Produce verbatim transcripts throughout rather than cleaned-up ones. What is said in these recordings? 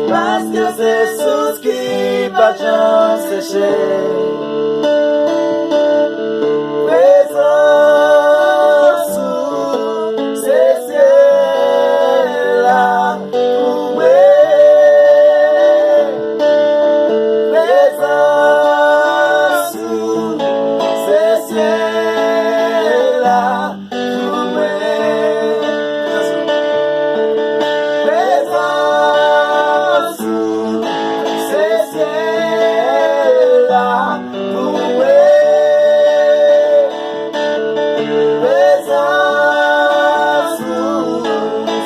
Paske se sous ki pa janm seche. Prezans ou se syèl la pou mwen. Prezans ou se syèl la. Prezans ou se syèl la pou mwen. Prezans ou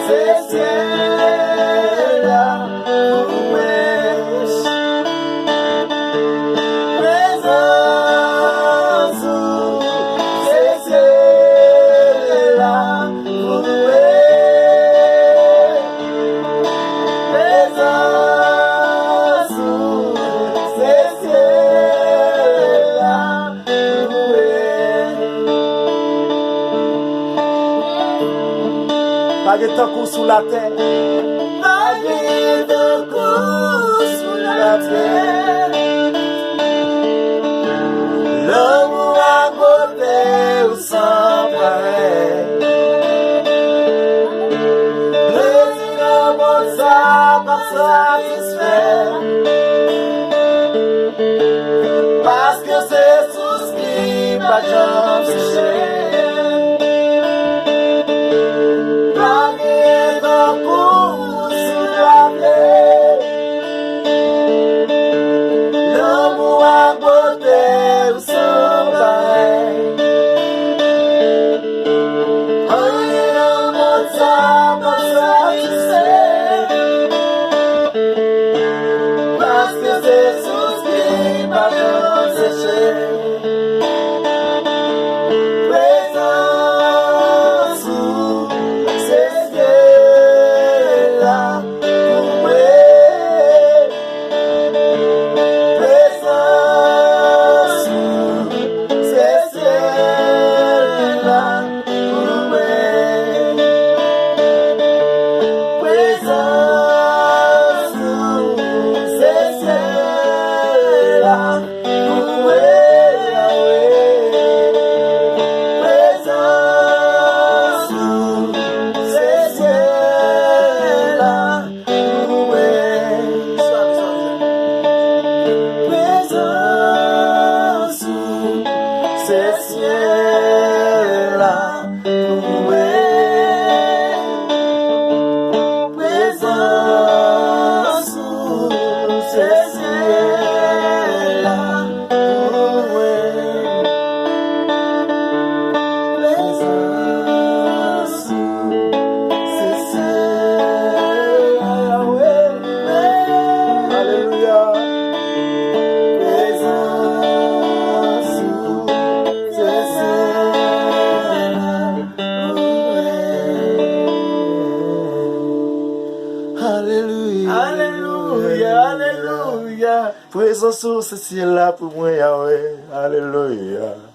se syèl la pou mwen. Prezans ou se syèl la pou mwen. Prezans ou se syèl la pou mwen. Pa gen tankou sou latè. Pa gen tankou sou latè. Lanmou ak bote w san parèy. Plezi nan mond sa pa satisfè. Paske se sous ki pa janm seche. Pa gen tankou sou latè. Lanmou ak bote w san parèy. Anyen nan mond sa pa satisfè. Paske se sous ki pa janm seche. Prezans ou se syèl la pou mwen. Prezans ou se syèl la pou mwen. Prezans ou se syèl la pou mwen, Yawe. Prezans ou se syèl la pou mwen. Prezans ou se syèl la pou mwen. Prezans ou se syèl la pou mwen. Prezans ou se syèl la, wi. Alelouya. Prezans ou se syèl la. Alelouya. Alelouya, alelouya. Prezans ou se syèl la pou mwen, Yawe. Alelouya.